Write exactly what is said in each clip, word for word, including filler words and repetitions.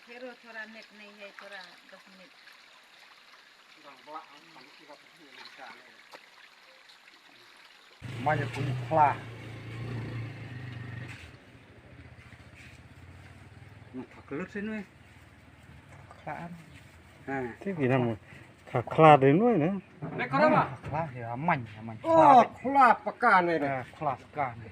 Hero, थोड़ा नेट नहीं है, थोड़ा दस मिनट। Manya pun khla. Nang thak lut sini. Khla. Ha. Ti ki nam. Khla khla de noi na. Khla ya man, ya man. Oh, khla paka ne. Khla paka ne.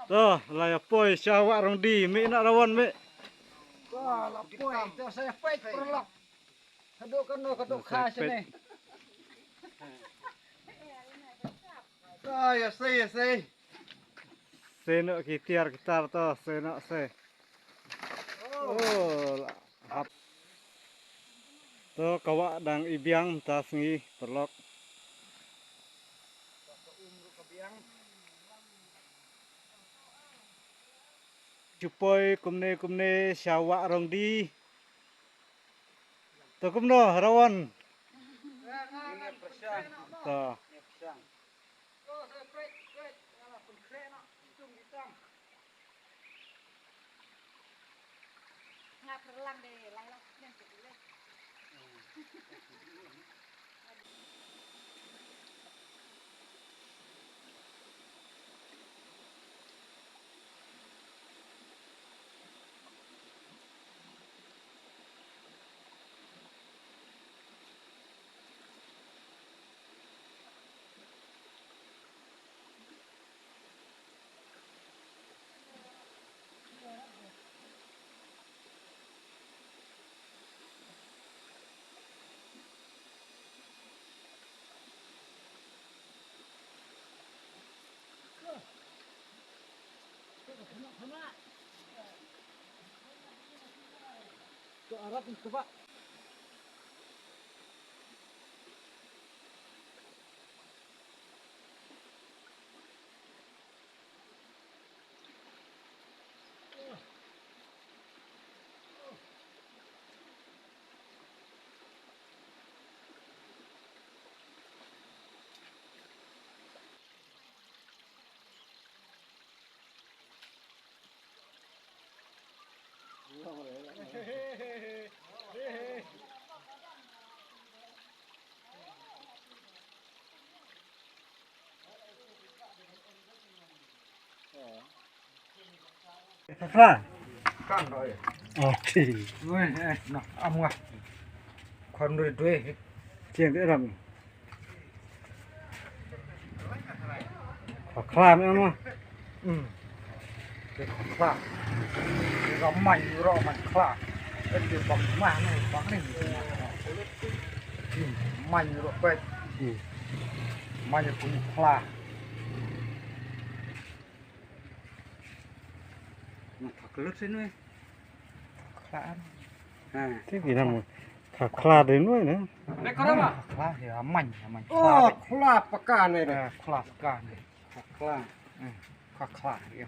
To, la ïa poi sha Wah Rongdi, mih na Rawon mih. To, la poi, to sa ïa poi paralok. Ka dok kano, ka dok kha shane. To, ïa sei, ïa sei. Sei noh ki tiar ki tar to, sei noh sei. Oh, la hap. To ka wah dang i biang mynta sngi paralok. Shu poi kumne kumne sha Wah Rongdi. To kumno Rawon. To. Khla. Khla. Oh, ti. Wei, eh, na, am nga. Khon doi doi. Tiang de ram. Khla, khla me am nga. Hmm. Khla. Ram mai ro mai khla. Eti bang mah ni, bang ni. Hmm. Mai ro pet. Hmm. Mai pun khla. Nang thak lut sini. Khla. Ha. Ti ki nam. Khla khla de noi na. Khla ya man, ya man. Oh, khla paka ne de. Khla paka ne. Khla. Khla khla ya.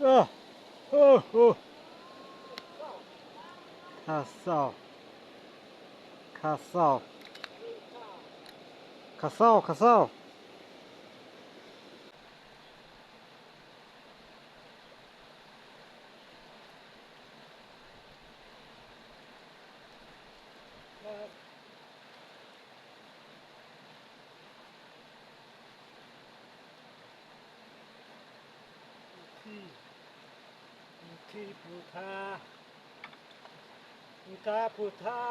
Oh, oh, oh. Ka saw. Ka saw. Ka saw, ka saw. Puthi. Puthi, putha. Putha, putha.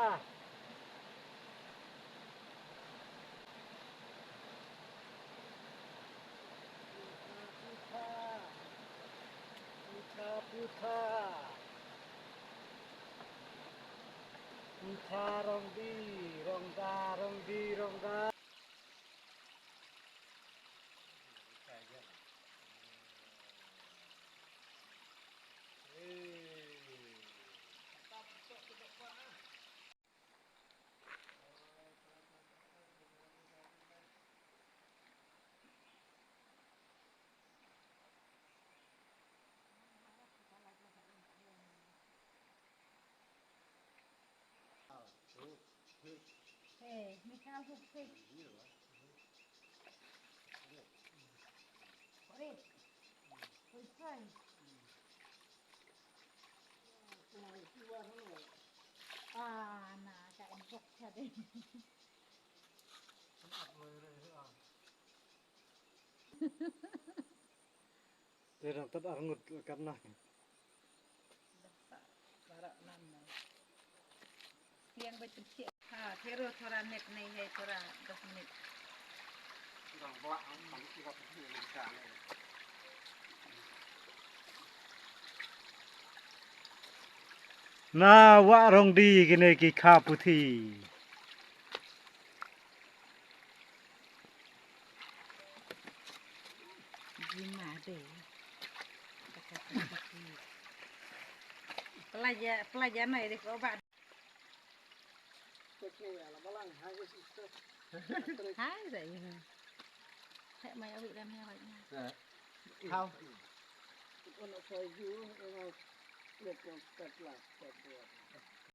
Putha, putha. Putha, rong di, rong da, rong di, rong da. Te dang tad arngut kam na. Liang ba chim chim. Ha, thero thora net nei hai thora dos minit. Na wah rong di kine ki kha puthi. Jima de. Pelajar, pelajar nai de ko ba. Hai, hai. Hai, mai awi dan hai, hai. How?